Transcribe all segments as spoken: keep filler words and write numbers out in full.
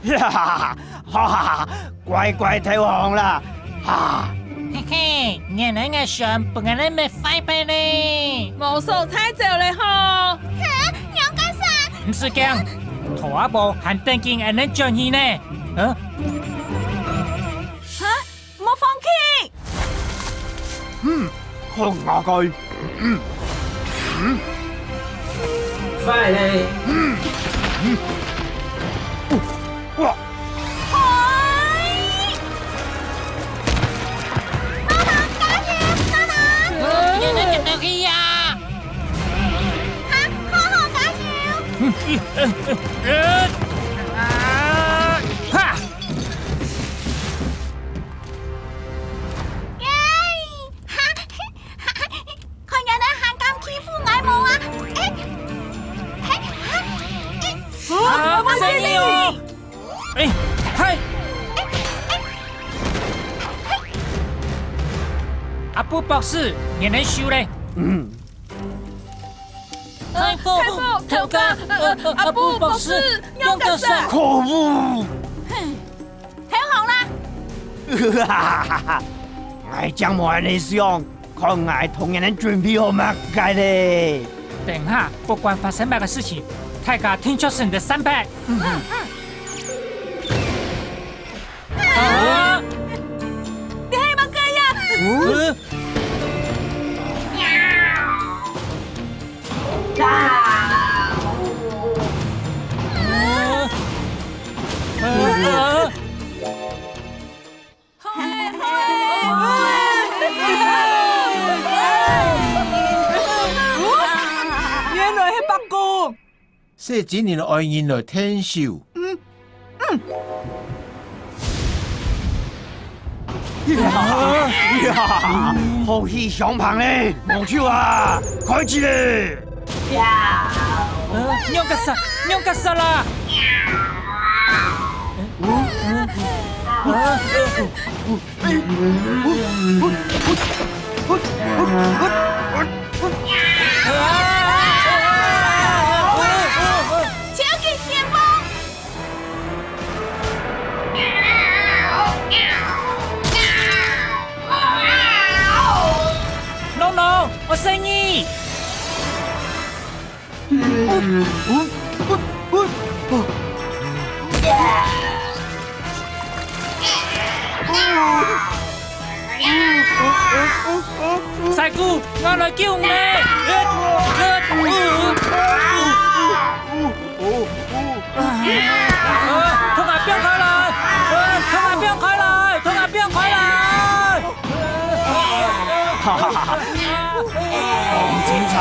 哈哈哈哈，乖乖投降啦！哈！嘿嘿，原來𠊎想分𠊎等滅壞忒咧。無所在走了吼。哈，仰結煞？毋使驚，兔阿婆還等緊𠊎等轉去呢。嗯？哈，莫放棄！嗯，看𠊎个！嗯，嗯。快咧！嗯，嗯。哇！ 好好，加油，娜娜！呃，你能get到去呀？哈，好好，加油！嗯，呃，呃，呃，啊，哈！耶！哈，哈，看人家還敢欺負𠊎無啊？哎，嘿，哈，哎，啊，哦，細義哦！ 哎，嗨！阿布博士，你能收咧？嗯。太傅，太傅，頭家，呃，呃，阿布博士，仰結煞？可惡！哼，投降啦！𠊎正無恁樣想。 看𠊎同你等準備好麼个咧！等下，不管發生麼个事情，大家聽從神的三拍。嗯，嗯。啊！你係麼个呀？嗯？啊！啊！啊！ 原來係伯公！細精靈愛人來𢯭手。嗯，嗯。呀，呀，好戲相碰咧，無救啊，開始咧！ 呃，仰結煞，仰結煞啦！超級旋風！ No no，𠊎承認！師姑，𠊎來救你！ 同𠊎放開來！同𠊎放開來！同𠊎放開來！哈哈哈！當精彩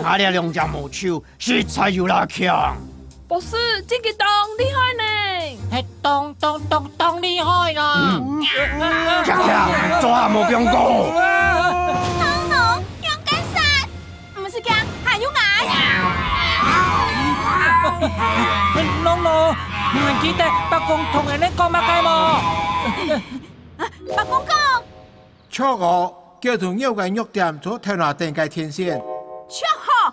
！𠊎這兩隻毛手實在有罅強！博士，真个當厲害呢！係當當當當厲害啊！嗯，強強，做下無放過！當當，仰結煞！ 毋使驚，還有𠊎！朗朗，你還記得伯公同𠊎等講麼个無？啊，伯公講：著哦，叫做肉个弱點做頭那頂个天線。著哦！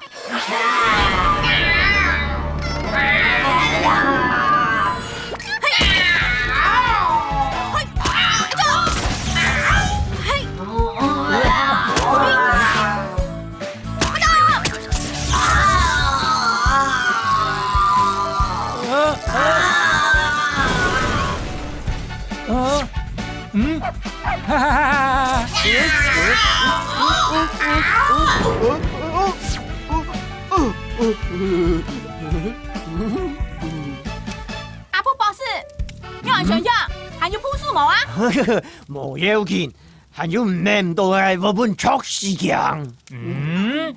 阿布博士，你還想要，還有步數無啊？無要緊， 還有毋愐到个，𠊎分著死驚。嗯？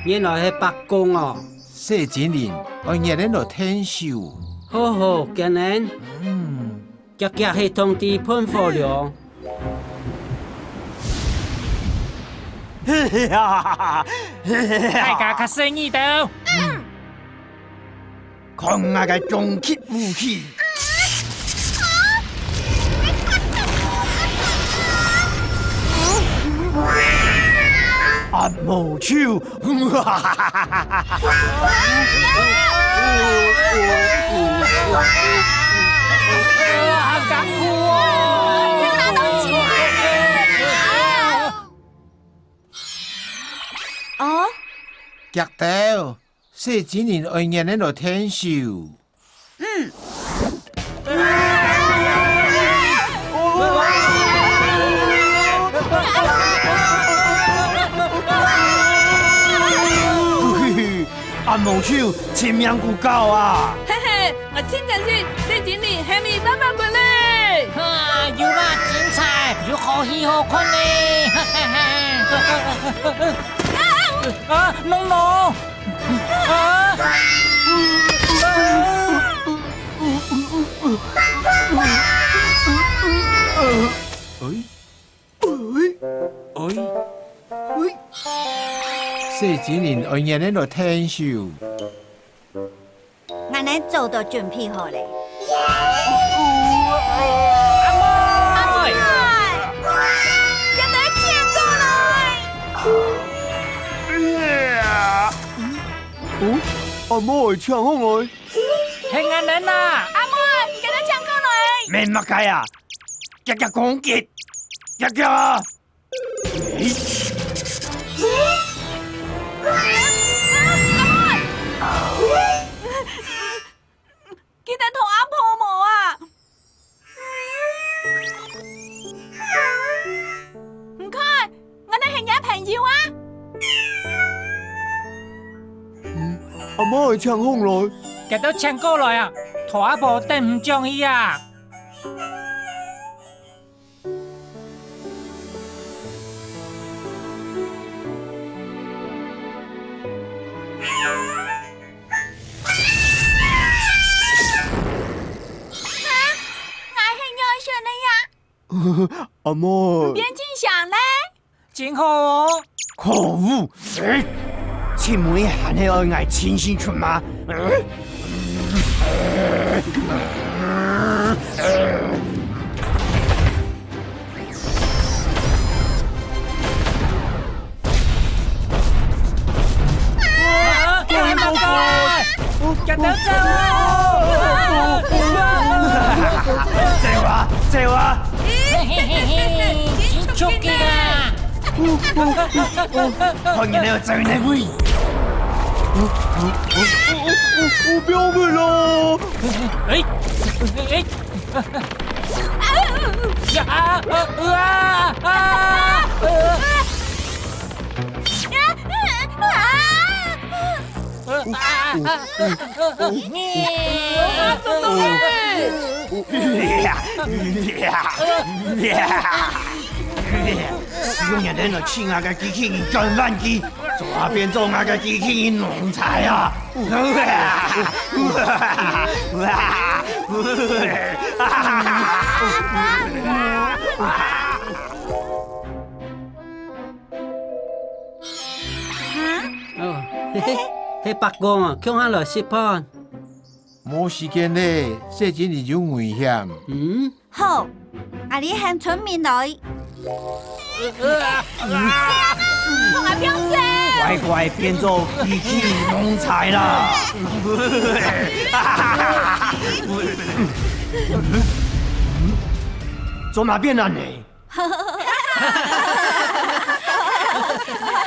原來係伯公哦。細精靈，愛熱等來𢯭手。好好，見人。嗯。遽遽去通知噴火龍。大家較細義兜。 看𠊎个終極武器！啊！阿毛手。好艱苦哦！哦？夾到，細精靈愛𠊎等來𢯭手。 嗯。阿毛手，盡命跍跤啊！嘿嘿，𠊎盡感謝細精靈喊你爸爸滾嘞！啊，有啦，精彩，有好戲好看呢！啊，喏喏！ 啊！哎，哎，哎，哎！細精靈愛𠊎等來𢯭手。𠊎等早就準備好咧。阿妹！阿妹！佢等請過來！ 哦，阿妹，請好來。係𠊎等啊！阿妹，佢等請過來！免麼个啊！遽遽攻擊！遽遽！阿妹！ 佢等討阿婆無啊？你看，𠊎等係若朋友啊！阿妹，請好來。佢等請過來啊！討阿婆等毋轉去啊！ 哈？𠊎係外孫个呀！阿妹。變正常咧？真好哦！可惡！欸，尋尾還係愛𠊎親身出馬？欸！ 啊！緊走啊！走啊！走啊！嘿嘿嘿嘿，真出力啊！看你要走哪位！我不要命了！哎，哎， 啊！啊！啊！啊！使用你个電腦去拿个機器人轉換機， 做下變做𠊎个機器人奴才啊！哦，嘿嘿，係伯公啊，共下來食飯。無時間咧，細精靈有危險。嗯？ 好，𠊎俚喊村民來。同𠊎放手！乖乖變做機器人奴才啦！做麼變恁呢？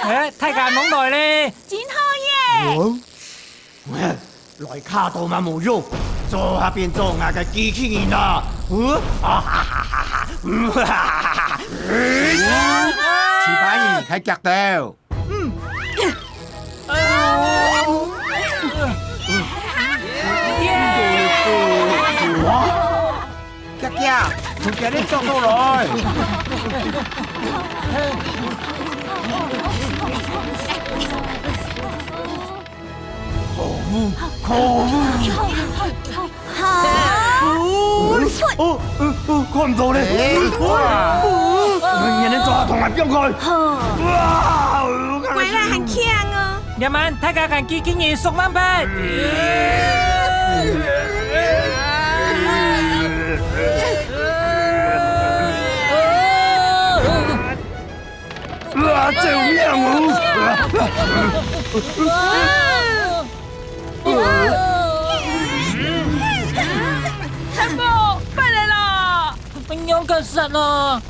欸，大家攏來咧！真好耶！哦？ 來卡到嘛無用，做下變做𠊎个機器人啊！呃，啊哈哈哈哈，嗯，哈哈哈哈！其他人開腳鬥。嗯。哇！ 遽遽，同佢等捉過來！可惡，可惡！好！哦，哦，哦，看毋到咧！哎，哇！你等做下同𠊎放開！好！哇！乖啦，還強哦！ 這滿大家還機器人熟慢慢。啊，救命哦！啊！啊！啊！大哥，快来啦！仰結煞啊？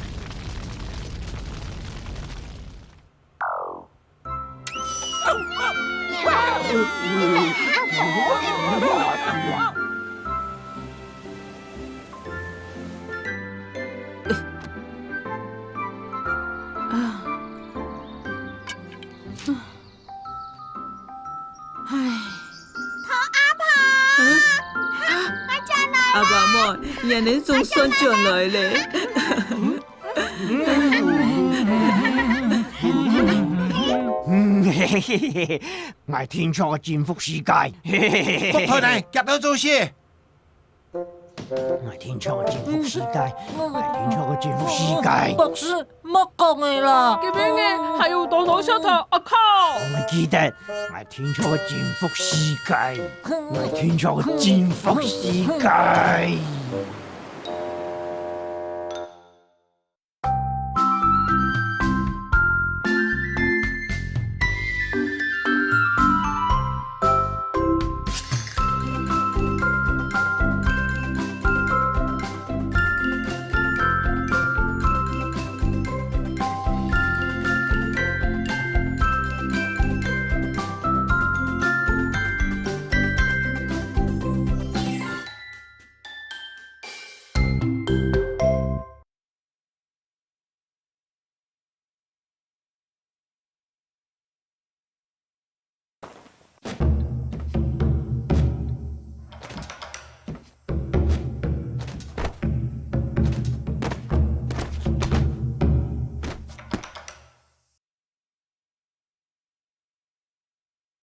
唉。兔阿婆，嗯？啊，𠊎轉來啦。阿爸姆，你恁樣總算轉來咧。嗯，嘿嘿嘿嘿，𠊎定著愛征服世界。嘿嘿嘿嘿。國太奶，夾到做事。 𠊎定著愛征服世界，𠊎定著愛征服世界。博士，莫講个啦。今晡日還有多多小偷啊！靠！𠊎記得，𠊎定著愛征服世界，𠊎定著愛征服世界。